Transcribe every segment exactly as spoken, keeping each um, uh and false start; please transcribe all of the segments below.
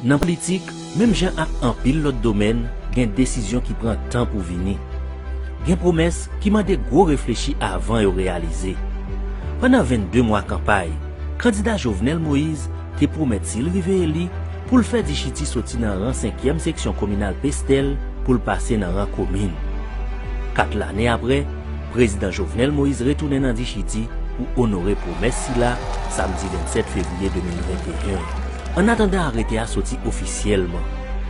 Nan politik, menm jan ak anpil lòt domèn, gen desizyon ki pran tan pou vini. Gen pwomès ki mande gwo reflechi avan yo reyalize. Pandan vennde mwa kanpay, kandida Jovenel Moïse te pwomèt si l rive eli, pou l fè Dichiti soti nan ran senkyèm seksyon kominal Pestèl pou l pase nan ran komin. Kat lane apre, Prezidan Jovenel Moïse retounen nan Dichiti pou onore pwomès sila, samdi vennsèt fevriye de mil venteyen. Annatandan arete a soti ofisyèlman,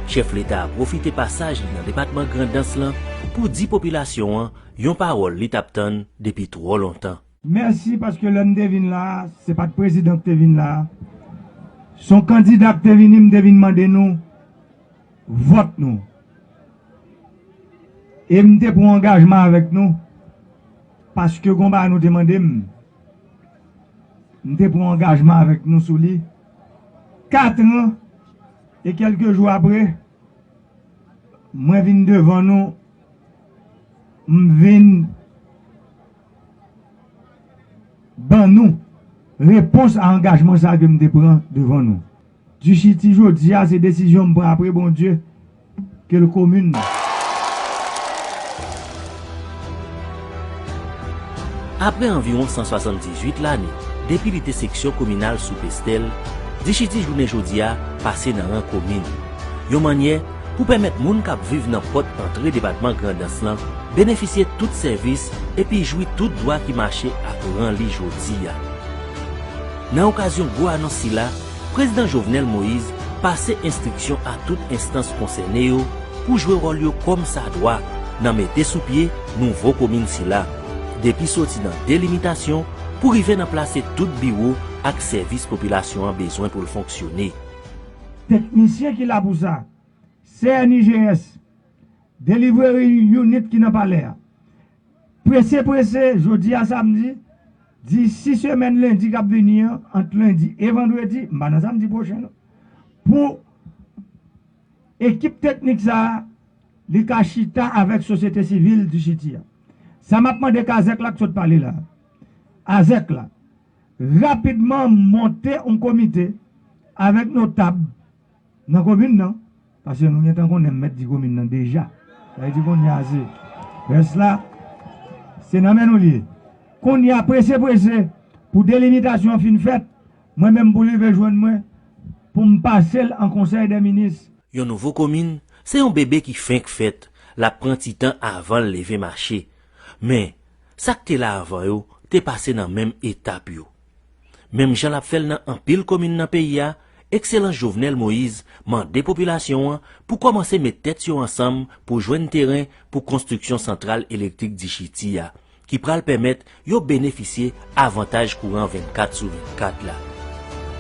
chèf leta a pwofite pasaj li nan depatman Grandans lan pou di popilasyon an yon pawòl li t ap tann depi twò lontan. Mèsi paske lè m te vin la a, se pa t prezidan k te vin la a. Se yon kandida k te vini, m te vin mande nou vòt nou. E m te pran angajman avèk nou, paske gon bagay nou te mande m. M te pran angajman avèk nou sou li. Kat an e kèlke jou apre, mwen vin devan nou, m vin ban nou repons a angajman sa ke m te pran devan nou. Dichiti jodi a, se desizyon m pran apre Bondye ke l komin. Apre anviwon san swasanndizuit lane depi li te seksyon kominal sou Pestèl, Dichiti jounen jodi a pase nan ran komin. Yon mannyè pou pèmèt moun k ap viv nan pòt antre depatman Grandans lan benefisye tout sèvis epi jwi tout dwa ki mache ak ran li jodi a. Nan okazyon gwo anons sila, Prezidan Jovenel Moïse pase enstriksyon a tout enstans konsène yo pou jwe wòl yo kòmsadwa nan mete sou pye nouvo komin sila, depi soti nan delimitasyon pou rive nan plase tout biwo ak sèvis popilasyon an bezwen pou l fonksyone. Teknisyen ki la pou sa, C N I G S, delivery unit ki nan palè a, prese prese, jodi a samdi, disi semèn lendi k ap vini an, ant lendi e vandredi, m pa nan samdi pwochen non, pou ekip teknik sa a, li ka chita avèk sosyete sivil Dichiti a. Sa m ap mande Kazèk la k sot pale la, Azèk la, rapidman monte yon komite avèk notab nan komin nan, paske nou gentan konnen m mèt di komin nan deja. Sa vle di kounye a se, rès la, se nan men nou li ye. Kounye a prese prese, pou delimitasyon an fin fèt, mwen menm pou l rive jwenn mwen, pou m pase l an konsèy dè minis. Yon nouvo komin, se yon bebe ki fenk fèt, l ap pran ti tan avan l leve mache. Men, sa k te la avan yo te pase nan menm etap yo. Menm jan l ap fè l nan anpil komin nan peyi a, Ekselans Jovenel Moïse mande popilasyon an pou kòmanse met tèt yo ansanm pou jwenn teren pou konstriksyon santral elektrik Dichiti a, ki pral pèmèt yo benefisye avantaj kouran vennkat sou vennkat la.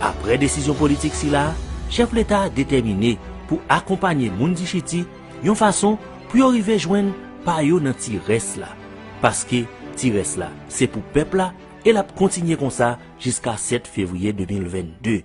Apre desizyon politik sila, chèf leta a detèmine pou akonpanye moun Dichiti yon fason pou yo rive jwenn pa yo nan ti rès la. Paske ti rès la, se pou pèp la, e l ap kontinye konsa jiska sèt fevriye de mil vennde.